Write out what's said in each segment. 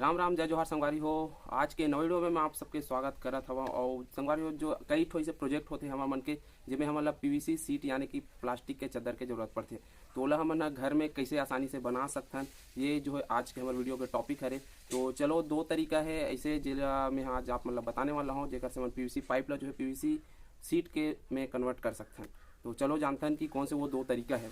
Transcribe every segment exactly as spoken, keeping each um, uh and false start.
राम राम, जय जोहार संगवारी हो। आज के नवा वीडियो में मैं आप सबके स्वागत करत हवं। और संगवारी हो, जो कई ठो ऐसे प्रोजेक्ट होते हैं हमारे मन के, जेमे हमन ला पीवीसी सीट यानी कि प्लास्टिक के चद्दर के जरूरत पड़थे, तो ओला हमन ह घर में कैसे आसानी से बना सकथन, ये जो है आज के हमारे वीडियो के टॉपिक हरे। तो चलो, दो तरीका है ऐसे, जेला मैं आज आप मन ला बताने वाला हूँ, जेकर से हमन पीवीसी पाइप ला जो है पीवीसी सीट के में कन्वर्ट कर सकथन। तो चलो जानथन कि कौन से वो दो तरीका है।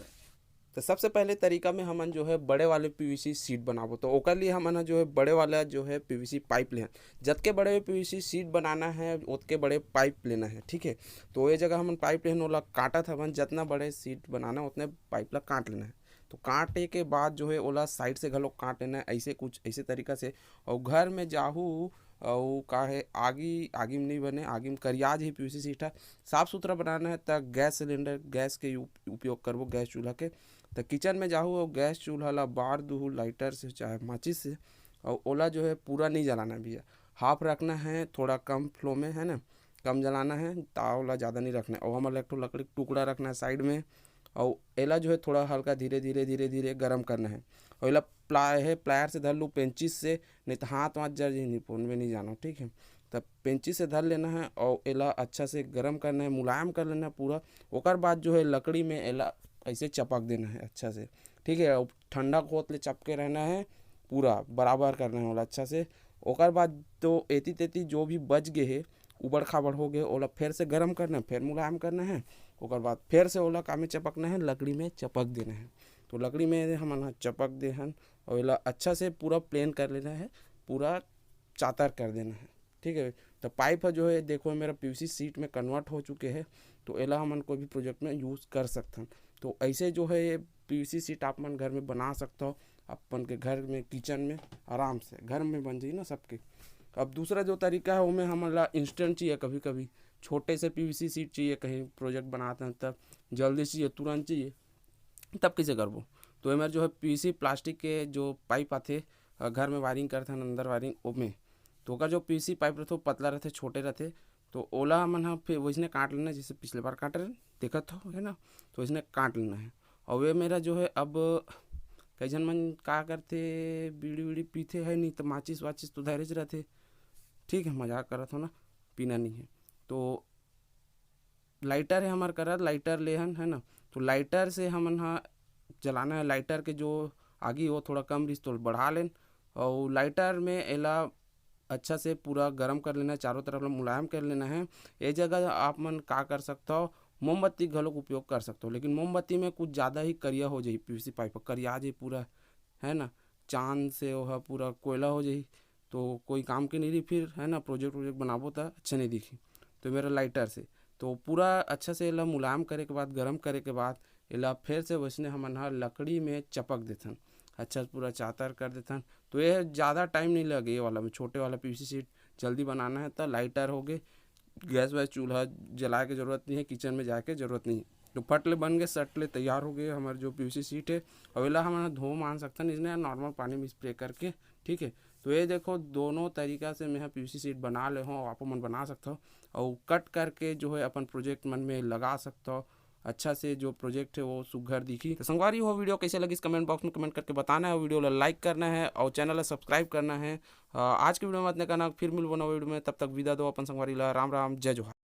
तो सबसे पहले तरीका में हमन जो है बड़े वाले पीवीसी सीट बनाबो, तो ओकर लिए हमन ह जो है बड़े वाला जो है पीवीसी पाइप लेहन। जतके बड़े पीवीसी सीट बनाना है, ओतके बड़े पाइप लेना है, ठीक है। तो ये जगह हमन पाइप लेहन, ओला काटत हवन, जतना बड़े सीट बनाना, उतने पाइप ला काट लेना है। तो काटे के बाद जो है ओला साइड से घलो काट लेना है, ऐसे कुछ ऐसे तरीका से। और घर में जाहू, और का है, आगी, आगी में नहीं बने, आगी में करिया जी पीवीसी सीट है। साफ सुथरा बनाना है, त गैस सिलेंडर, गैस के उप-, उपयोग करबो, गैस चूल्हा के। त किचन में जाहू और गैस चूल्हा ला बार दूहू लाइटर से, चाहे माचिस से, और ओला जो है पूरा नहीं जलाना है भैया, हाफ रखना है, थोड़ा कम फ्लो में, है ना, कम जलाना है, ताव ला ज़्यादा नहीं रखना है। और हमर एक ठो लकड़ी के टुकड़ा रखना है साइड में, और एला जो है थोड़ा हल्का धीरे धीरे धीरे धीरे गर्म करना है। और एला प्ला-, है प्लायर से धर लू, पेंचिस से, नहीं तो हाथ वाथ जर जी, निपुण में नहीं जानो, ठीक है। तब पेंचिस से धर लेना है और एला अच्छा से गर्म करना है, मुलायम कर लेना है पूरा। ओकर बाद जो है लकड़ी में एला ऐसे चपक देना है अच्छा से, ठीक है। और ठंडा होत ले चपके रहना है, पूरा बराबर करना है ओला अच्छा से। ओकर बाद तो एती तेती जो भी बच गे हे, उबड़ खाबड़ हो गए, ओला फेर से गर्म करना है, फेर मुलायम करना है। ओकर बाद फेर से ओला कामे चपकना है, लकड़ी में चपक देना है। तो लकड़ी में हमन ह चपक देहन और एला अच्छा से पूरा प्लेन कर लेना है, पूरा चातर कर देना है, ठीक है। तो पाइप है जो है, देखो, मेरा पीवीसी सीट में कन्वर्ट हो चुके हैं, तो एला हमन कोई भी प्रोजेक्ट में यूज़ कर सकथन। तो ऐसे जो है ये पीवीसी सीट आप मन घर में बना सकते हो, अपन के घर में, किचन में आराम से घर में बन जाई ना सबके। अब दूसरा जो तरीका है, ओमे हमन ला इंस्टेंट चाहिए, कभी कभी छोटे से पीवीसी सीट चाहिए, कहीं प्रोजेक्ट बनाते हैं तब जल्दी चाहिए, तुरंत चाहिए, तब कैसे करबो? तो एमर जो है पीवीसी प्लास्टिक के जो पाइप आथे, अ, घर में वायरिंग करथन, अंदर वायरिंग, ओमे तो ओकर जो पीवीसी पाइप रहथे, वो पतला रहथे, छोटे रहथे, तो ओला हमन ह फिर वैसने काट लेना, जैसे पिछले बार काटे रहे, देखत हो, है ना, तो वैसने काट लेना है। और वे मेरा जो है, अब कई झन मन का करथे, बीड़ी वीड़ी पीथे है नहीं, तो माचिस वाचिस तो धरेच रहथे, ठीक है, मजाक करत हो ना, पीना नहीं है। तो लाइटर है हमार करा, लाइटर ले हन, है ना, तो लाइटर से हमन हा जलाना है। लाइटर के जो आगी वो थोड़ा कम रिस तो बढ़ा लेन, और लाइटर में एला अच्छा से पूरा गरम कर लेना है, चारों तरफ ला मुलायम कर लेना है। ये जगह आप मन का कर सकता हो, मोमबत्ती घलोक उपयोग कर सकता हो, लेकिन मोमबत्ती में कुछ ज़्यादा ही करिया हो जाही, पीवीसी पाइप करिया जाही पूरा, है ना, चांद से वो ह पूरा कोयला हो जाही, तो कोई काम के नहीं रही फिर, है ना, प्रोजेक्ट वोजेक्ट बनाबो त अच्छा नहीं दिखी। तो मेरा लाइटर से तो पूरा अच्छा से एला मुलायम करे के बाद, गरम करे के बाद, एला फिर से वैसने हमन ह लकड़ी में चपक देथन, अच्छा से पूरा चातर कर देथन। तो ये ज़्यादा टाइम नहीं लगे, ये वाला में, छोटे वाला पीवीसी सीट जल्दी बनाना है तो लाइटर हो गए, गैस वैस चूल्हा जलाए के जरूरत नहीं है, किचन में जाए के जरूरत नहीं है। तो फट ले बन गए, सट ले तैयार हो गए हमारे जो पीवीसी सीट है। अब एला हमन धो मान सकथन इसने नॉर्मल पानी में स्प्रे करके, ठीक है। तो ये देखो, दोनों तरीका से मैं पीवीसी सीट बना ले हूँ, आप मन बना सकते हो और कट करके जो है अपन प्रोजेक्ट मन में लगा सकते हो। अच्छा से जो प्रोजेक्ट है वो सुघर दिखी। तो संगवारी हो, वीडियो कैसे लगिस कमेंट बॉक्स में कमेंट करके बताना है, वीडियो ला लाइक करना है और चैनल ला सब्सक्राइब करना है। अ, आज के वीडियो में इतने कहना, फिर मिलबो नवा वीडियो में, तब तक विदा दो अपन संगवारी ला, राम राम, जय जोहार।